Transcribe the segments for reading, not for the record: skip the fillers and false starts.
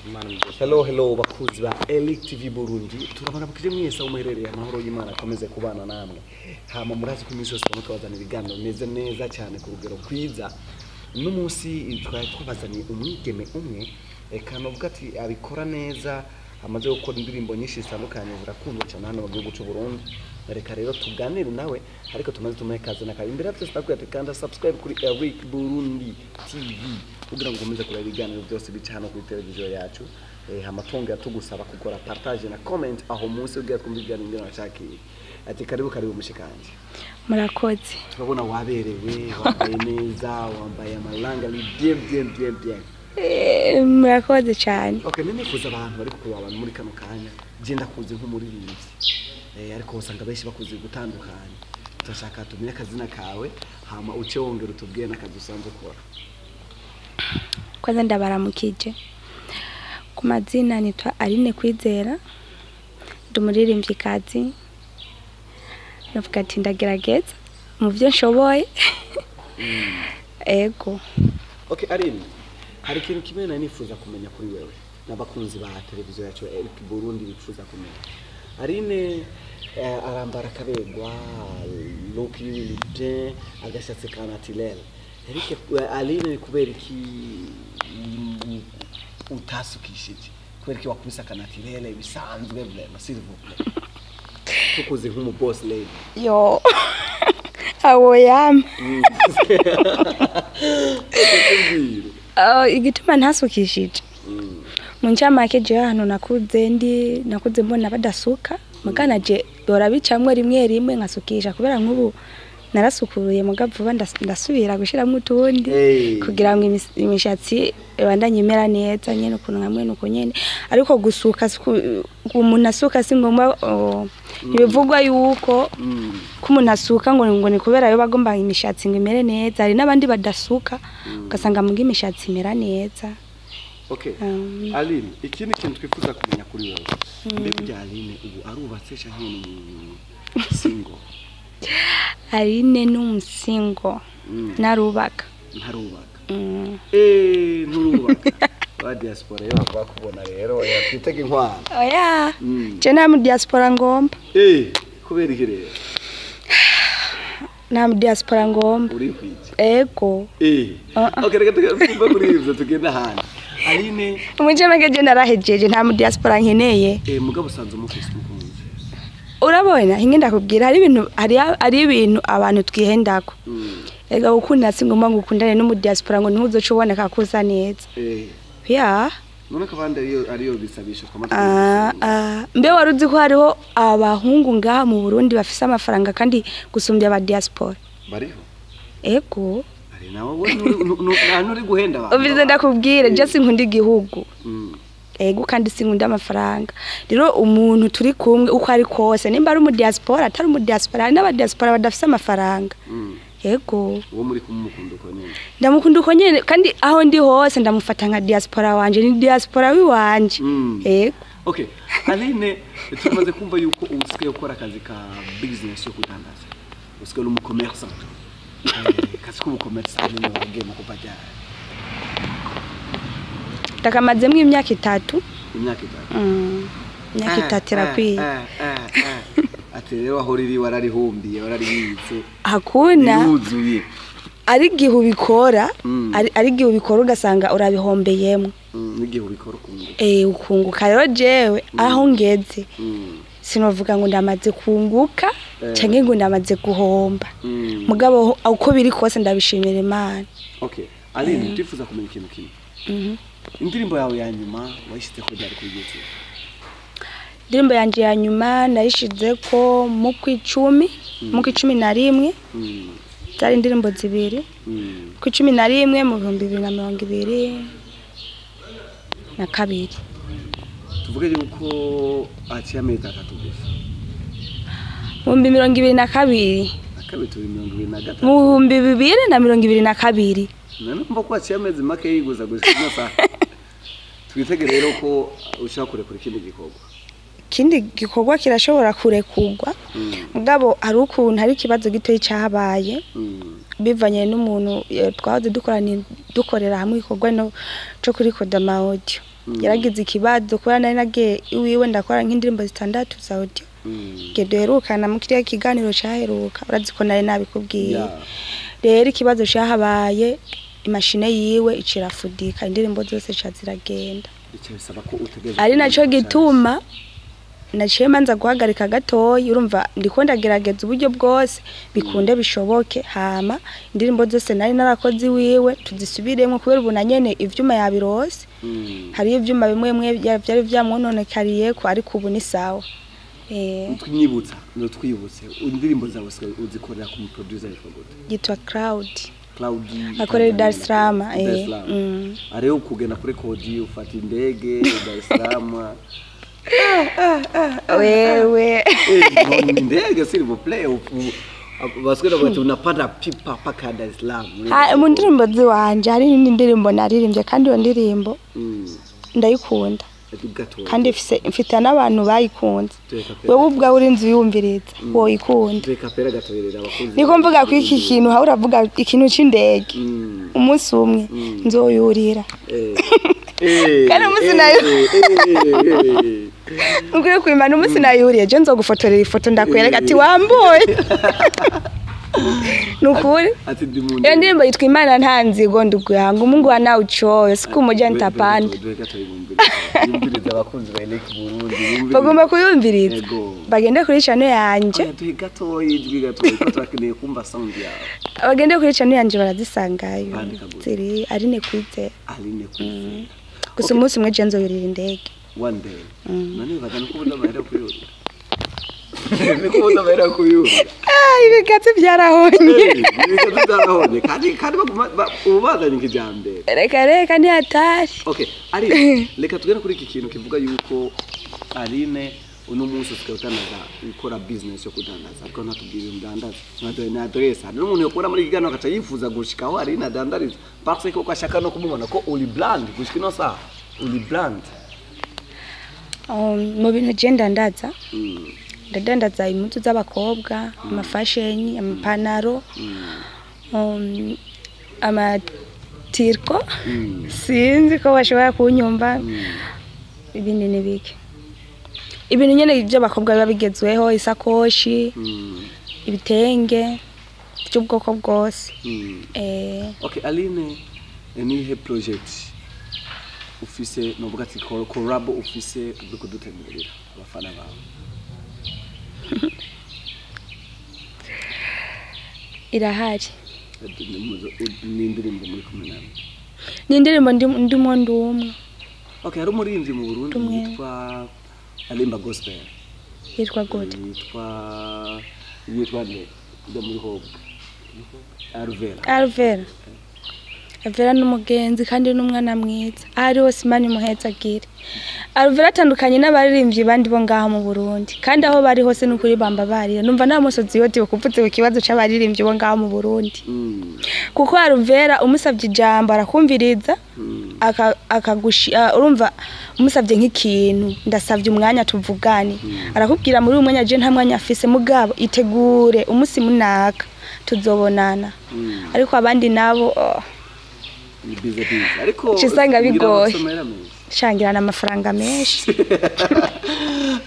Imana mugisha. Hello, hello, bakuzi ba Elic TV Burundi, turabaramukije mwese aho muherereye. Amahoro y'Imana akomeze kubana namwe. Hama murazi ko iminsi yose twama tubazanira ibiganiro bimeze neza cyane ku rugero rwiza. N'umunsi twari twabazaniye umwigeme umwe, eka novuga ati abikora neza, amaze gukora indirimbo nyinshi zitandukanye zirakundwa cyane hano mu gihugu cy'u Burundi. Reka rero tuganire nawe, ariko tumaze tumuhe kaze na kabi. Imbere ya byose ndakubwira ati kanda subscribe kuri Eric Burundi TV kugira ngo ukomeze kureba ibiganiro byose bica hano kuri televiziyo yacu. Hama twongera tugusaba kugora partage na comment aho munsi kugira twumve ibiganiro ingene wacakiye. Ati karibu, karibu mushikanje. Murakoze. Turabona waberewe, wambaye neza, wambaye amalanga ni bien, bien, bien, bien. Murakoze cyane. Okay, ninifuza abantu bari kukuraba, abantu muri kano kanya, je ndakuzi nk'umuririmbyi, ariko usanga benshi bakuzi gutandukanye. Turashaka tumenye akazina kawe, hama uce wongera utubwiye n'akazi usanzwe ukora. Kwanza ndabaramukije. Ku mazina nitwa Aline Kwizera, ndi umuririmvyikazi. Navuga ati ndagerageza mu byo nshoboye. Ego. Okay Aline, hari ikintu kimwe nari nifuza kumenya kuri wewe n'abakunzi ba televiziyo yacu ya Eric Burundi bifuza kumenya. Aline arambara akabegwa, look yiwe ni bien, agashatsi ka naturel. Eric, Aline, ni kubera iki utasukishije? Kubera iki wakubise aka naturel bisanzwe? Vraiment, s'il vous plaît, tukuzi nk'umu boss lady. Yo, awo yama. Tubwire. Igituma ntasukishije, mu ncamake, jewe ahantu nakuze, ndi nakuze mbona badasuka. Mugana je dora bicamwe rimwe rimwe nkasukisha, kubera nk'ubu narasukuye, muga vuba ndasubira gushiramwo utundi kugira ngo imishatsi ibandanye imera neza nyene, ukuntu nkamwe nuko nyene. Ariko gusuka umuntu asuka si ngombwa, oh, ntibivugwa yuko ko umuntu asuka ngo ni kubera yo bagomba imishatsi ngo imere neza. Hari n'abandi badasuka, ugasanga muga imishatsi imera neza. Okay. Aline, ikindi kintu twifuza kumenya kuri wowe. Mbega urya Aline ubu arubatse canke ni single? Aline ni umu single. Narubaka. Ntarubaka. Mm. Nturubaka. Ba diaspora yo bavuga kubona rero twitege inkwano. Oya. Je nta mu diaspora ngomba. Kubera iki rero? Nta mu diaspora ngomba. Urikwije. Ego. Ah, ah. Okay, reka tuve kuri ivyo tugende ahandi. Aline, Mu ncamake je narahejeje, nta mu diaspora nkeneye. Mugabo usanzwe umufise umukunzi. Urabona, hinge ndakubwira, hari ibintu abantu twihendako. Ega gukunda si ngombwa ngo ukundane n'umu diaspora ngo ntuzoce uboneka ko usa neza. Ya. None ko abandi ariyo bisabisha twama. Ah, ah. Mbe wari uzi ko hariho abahungu ngaha mu Burundi bafise amafaranga kandi gusumbya aba diaspora? Bariho. Ego. Ari nawe we nta nuri guhenda abantu. Ubize ndakubwire, je sinkunda igihugu. Ego, kandi sinkunda amafaranga. Rero umuntu turi kumwe uko ari kose, nimba ari umu diaspora, atari umu diaspora, hari n'aba diaspora badafise amafaranga. Ego. Uwo muri kumukunda uko nyene. Ndamukunda uko nyene, kandi aho ndi hose ndamufata nka diaspora wanje, ni diaspora wiwanje. Ego. Okay, Aline, tumaze kumva yuko usigaye ukora akazi ka business yo kudandaza. Usigaye uri umu commerçant. Kazi k'ubu commerçant nyine wagiye mu kuva ryari? Ndakamazemwo imyaka 3. Imyaka 3. Imyaka 3 irakwiye. Ati rero aho riri wararihumbiye, wararibitse. Hakuna. Riruzuye. Ari igihe ubikora, ari igihe ubikora ugasanga urabihombeyemwo. N'igihe ubikora ukunguka. Ukunguka. Rero jewe aho ngeze, sinovuga ngo ndamaze kunguka canke ngo ndamaze guhomba. Mugabo uko biri kose ndabishimira Imana. Okay, Aline, twifuza kumenya ikintu kimwe. Indirimbo yawe ya nyuma wayishyize ko ryari kuri YouTube? Indirimbo yanje ya nyuma nayishizeko mu kw'icumi, mu kw'icumi na rimwe. Zari indirimbo zibiri. Kw'icumi na rimwe mu 2022. Tuvuge yuko haciye amezi 3 gusa. Mu 2022. Akabiri, turi 23. Mu 2022. None mva ko haciye amezi make yiguza gusa ino saha. Twitege rero ko ushaka kurekura ikindi gikorwa. Ikindi gikorwa kirashobora kurekurwa, mugabo hari ukuntu hari ikibazo gitoyi cahabaye bivanye n'umuntu twahoze dukorana, dukorera hamwe igikorwa no co kurikoda ama audio. Yaragize ikibazo kubera nari nagiye iwiwe ndakora nk'indirimbo zitandatu za audio. Igihe duherukana mu kiriya kiganiro caheruka, urazi ko nari nabikubwiye. Rero ikibazo cahabaye, imashine yiwe icirafudika, indirimbo zose ca ziragenda. Icyo bisaba ko utegereza Ari naco kubona. gituma naciye manza guhagarika gatoyi. Urumva ndiko ndagerageza uburyo bwose bikunde bishoboke, hama indirimbo zose nari narakoze iwiwe tuzisubiremo, kubera ubu na nyene ivyuma yabirose. Hariyo ivyuma bimwe bimwe vyari vyamwononekariye ko, ariko ubu ni sawa. Twibutsa, nutwibutse indirimbo zawe usigaye uzikorera ku producer yitwa gute? Yitwa Cloud. Cloud. Akorera i Dar es Salaam. Dar es Salaam. Ariyo kugenda kuri kodi, ufata indege Dar es Salaam? Wewe. Eh, ni indege, s'il vous plaît. Basigaye bavuga ati unapanda pipa paka Dar es Salaam. Ha, mu ndirimbo ziwanje hari n'indi ndirimbo naririmbye, kandi iyo ndirimbo ndayikunda. Gatoya. Kandi mfite n'abantu bayikunze. Tureka pera. Wewe ubwawe urinze uyumviriza woyikunda. Tureka pera gatoyerera abakunzi. Niko mvuga ko iki kintu aho uravuga ikintu c'indege, umunsi umwe nzoyurira. Kandi umunsi nayo- Ukwiye kwimana, umunsi nayuriye je nzogufotorera ifoto ndakwereka ati wamboye, nukuri. Ati ndi mu Iyo ndirimbo yitwa Imana nta nzigo ndugu yangu, Mungu ana uchoyo, siku moja nitapanda. Duhe gatoya bumvirize. Bumvirize abakunzi ba Elect Burundi. Bumvirize. Bagomba kuyumviriza. Ego. Bagende kuri channel yanje. Oya, duhe gatoya, ijwi gatoya, kuko turakeneye kumva sound yawe. Bagende kuri channel yanje barazisangayo. Bandika gute? Ziri Aline Kwizera. Aline Kwizera. Gusa umunsi umwe je nzoyurira indege. One day. None bibaza nuko ubona amahera kuyurira. Niko ubona amahera kuyurira. Ah, ibigatsi byarahonye. Ibigazi byarahonye kandi baguma ubu bazanye kijambere. Reka reka, ntihatari. Okay, Aline, reka tugere kuri iki kintu kivuga yuko Aline uno munsi usigaye udandaza, ukora business yo kudandaza, ariko ntatubwira ibintu udandaza, ntaduhe na adresse. Hari n'umuntu yokora muri iki kiganiro agaca yifuza gushika aho Aline adandariza parce que ko ashaka no kumubona, ko uri brand gushika ino saha uri brand. Mu bintu je ndandaza, ndadandaza impuzu z'abakobwa, amafasheni, amapanaro, amatiriko. Sinzi ko bashobora kunyumva. Ibindi ni bike, ibintu nyene by'abakobwa biba bigezweho, isakoshi, ibitenge by'ubwoko bwose. Okay, Aline, nihe project ufise, novuga ati collab ufise uri kudutegurira abafana bawe? Irahari. Ni indirimbo muri kumwe nawe? Ni indirimbo ndimo ndumwe. Okay, hari umuririmbyi mu Burundi Tumwe. yitwa arimba gospel. Yitwa gute? Yitwa nde? Ujya muri Hope Alvera. Alvera. Alvera ni umugenzi kandi ni umwana mwiza, aho ari hose Imana imuhetse agire. Alvera atandukanye n'abaririmbyi bandi bo ngaho mu Burundi, kandi aho bari hose ni ukuri bamba barira, numva nta musozi yotiwe kuvutse ku kibazo c'abaririmbyi bo ngaho mu Burundi. Kuko Alvera umusavye ijambo arakumviriza, urumva umusavye nk'ikintu, ndasavye umwanya tuvugane, arakubwira muri uyu mwanya je nta mwanya afise, mugabo itegure umunsi munaka tuzobonana. Ariko abandi nabo, oh, Ni busy busy, ariko Uca usanga ngira bigoye. amasomero menshi. Shangirana amafaranga menshi.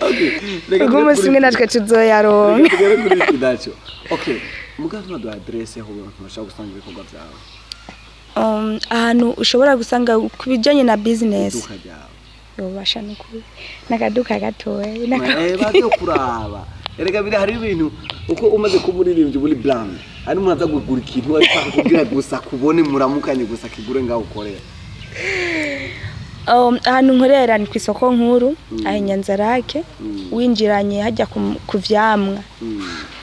Okay, reka Ubwo tugere umunsi kuri umwe natwe tuzoyaronka. Reka tugere kuri iki naco. Okay, mugabo ntaduha adresse aho abantu bashobora gusanga ibikorwa byawe. Ahantu ushobora gusanga ku bijanye na business, Iduka ryawe. yobasha nukuri n'akaduka gatoya. Baze kuraba. Erega biri hari ibintu uko umaze kuba uririmbyi muri brand, hari umuntu aza kugura ikintu ariko akakubwira gusa kubone muramukanye gusa kigure ngaho ukorera. Ahantu nkorera ni kw'isoko nkuru aho i Nyanzarake, winjiranye hajya ku vyamwa,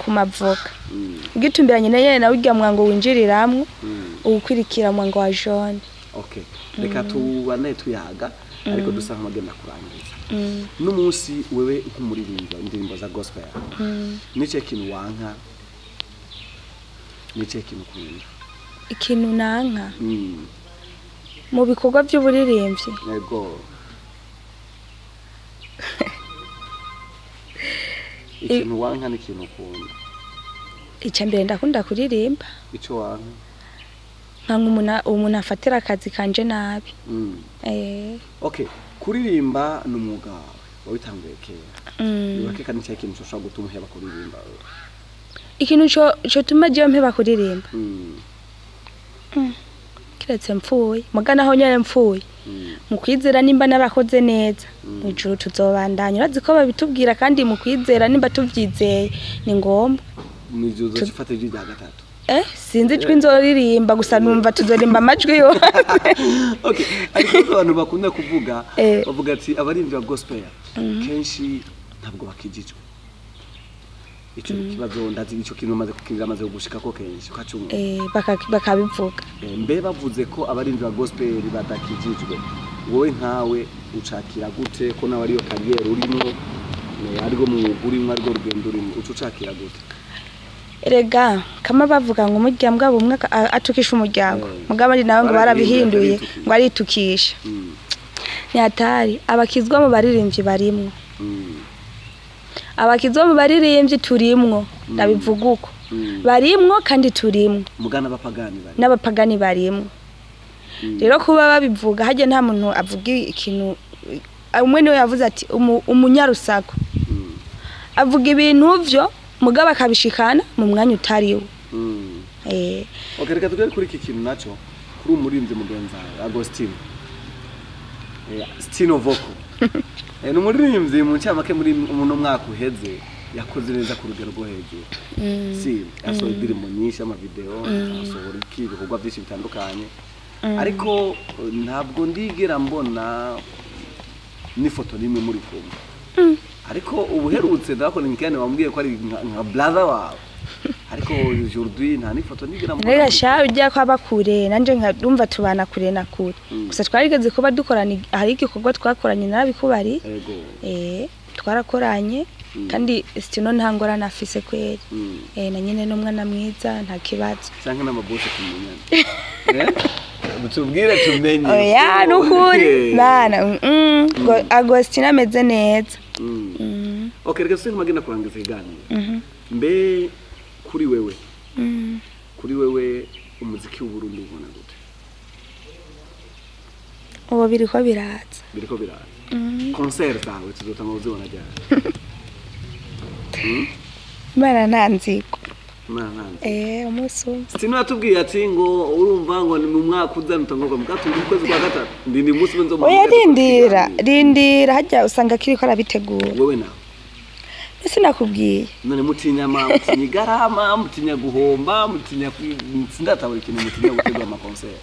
ku mavoka, ugitumberanye na nyene nawe urya mwango winjiriramwo, uwukwirikira mwango wa jaune. Okay, reka tubane tuyaga, ariko dusa nk'abagenda kurangiza. N'umunsi wewe nk'umuririmbyi indirimbo za gospel, nice kintu wanka, nice kintu ukunda? Ikintu nanka mu bikorwa by'uburirimbyi? Yego, ikintu wanka n'ikintu ukunda. Icya mbere ndakunda kuririmba. Ico wanka? Nkanka umuntu afatira akazi kanje nabi. Okay. Kuririmba ni umwuga wawe, wabitanguye kera. Urakeka ni cyahe kintu ushobora gutuma uheba kuririmba wewe? Ikintu cotuma jewe mpeba kuririmba, kiretse mpfuye, muga naho nyene mpfuye, mu kwizera nimba narakoze neza, mu ijuru tuzobandanya. Urazi ko babitubwira, kandi mu kwizera nimba tuvyizeye ni ngombwa. Mu ijuru uzofata ijwi rya gatatu. Sinzi ijwi nzoririmba, gusa numva tuzorimba amajwi yose. Okay, ariko abantu bakunda kuvuga, bavuga ati abaririmbyi ba gospel kenshi ntabwo bakijijwe. Ico kibazo ndazi, ico kintu maze kukirira, maze gushikako kenshi ukacumva. Bakabivuga. Mbe bavuze ko abaririmbyi ba gospel badakijijwe, wowe nkawe ucakira gute, ko nawe ariyo carrière urimo, arirwo mwuga urimo, arirwo rugendo urimo, uca ucakira gute? Erega kama bavuga ngo umuryango bwabo umwe atukisha umuryango, mugabo ari nawe ngo Barabihinduye, barabihinduye akaritukisha. Ngo aritukisha. Ni hatari, abakizwa mu baririmbyi barimwo. Abakizwa mu baririmbyi turimwo, ndabivuga uko. Barimwo kandi turimwo. Mugana abapagani bari. N'abapagani barimwo. Rero kuba babivuga harya, nta muntu avuga ikintu. Umwe niwe yavuze ati umunyarusaku avuga ibintu vyo, mugabo akabishikana mu mwanya utariwo. Okay, reka tugere kuri iki kintu naco, kuri umuririmbyi mugenzi wawe Agostino, Stino Voco. Ni umuririmbyi mu ncamake muri uno mwaka uheze yakoze neza ku rugero rwo hejuru. Si yasohoye indirimbo nyinshi, amavideo, asohora iki, ibikorwa byinshi bitandukanye, ariko ntabwo ndigera mbona n'ifoto n'imwe muri kumwe. Ariko ubuherutse ndakora ikiganiro, wambwiye ko ari nka brother wawe, ariko aujourd'hui nta n'ifoto nigera mbona. Rega sha, ujya kwaba kure nanje nkumva tubana kure na kure. Gusa twarigeze kuba dukorana, hari igikorwa twakoranye, narabikubari. Ego. Twarakoranye. Kandi Stino nta ngorane afise kweri. Na nyine n'umwana mwiza, nta kibazo. Canke n'amabose tumenyane. Tubwire tumenye. Oya, nukuri bana, Agostino ameze neza. Okay, reka tuse nk'amagenda kurangiza ikiganiro. Mbe kuri wewe, kuri wewe umuziki w'Uburundi ubona gute? Ubu biriko biraza. Biriko biraza. Concert zawe tuzotanga uzibona ryari? Bana, nta nzigo. Imana ntanzi. Umunsi umwe. Stino yatubwiye ati ngo urumva ngo ni mu mwaka uza nutangurwa mu gatatu, mu kwezi kwa gatatu. Ndindi umunsi umwe nzomuhamagara. Oya, rindira, rindira, harya usanga kiriko arabitegura. Wewe nawe? Ese nakubwiye. None mutinya mutinya igarama, mutinya guhomba, mutinya sindatabura ikintu mutinya gutegura ama concert.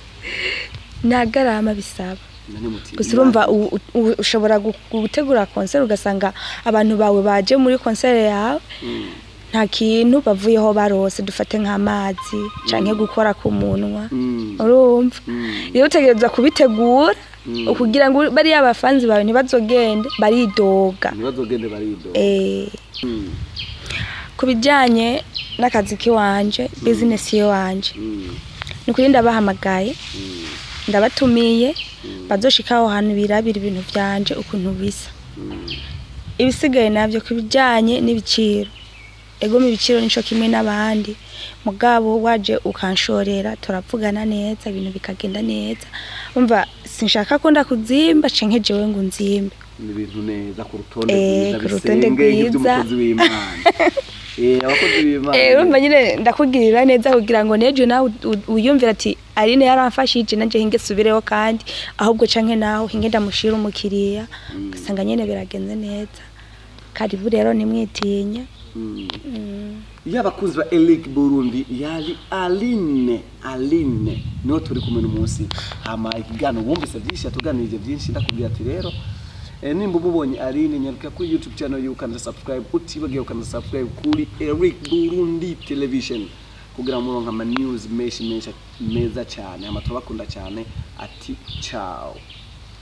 Nta garama bisaba. None mutinya. Gusa urumva ushobora gutegura concert ugasanga abantu bawe baje muri concert yawe nta kintu bavuyeho barose, dufate nk'amazi canke gukora ku munwa. Urumva, rero utegerezwa kubitegura kugira ngo bariya abafanzi bawe ntibazogende baridoga. Ntibazogende baridoga. Ku bijyanye n'akazi k'iwanje, business y'iwanje, ni ukuri ndabahamagaye, ndabatumiye, bazoshika aho hantu birabira ibintu vyanje ukuntu bisa. Ibisigaye navyo, ku bijyanye n'ibiciro, ego, mu biciro nico kimwe n'abandi, mugabo waje ukanshorera turavugana neza, ibintu bikagenda neza. Umva, sinshaka ko ndakuzimba canke jewe ngo unzimbe. Ni ibintu neza ku rutonde rwiza, ku rutonde bisenge rwiza. nk'iby'umukozi w'Imana. Abakozi b'Imana. Urumva nyine ndakugirira neza kugira ngo nejo nawe wiyumvire ati Aline yaramfashije, nanje hinge subireho, kandi ahubwo canke naho hinge ndamushira umukiriya, ugasanga nyine biragenze neza. Karibu rero, ntimwitinya. Iyo abakunzi ba Eric Burundi, yari Aline, Aline niho turi kumwe n'umunsi. Hama ikiganiro wumvise byinshi, yatuganirije byinshi. Ndakubwira ati rero nimba umubonye Aline, nyaruka kuri YouTube channel yiwe ukanda subscribe, utibagiwe ukanda subscribe kuri Eric Burundi Television kugira ngo muronke ama news menshi menshi meza cyane. Hama turabakunda cyane, ati ciao.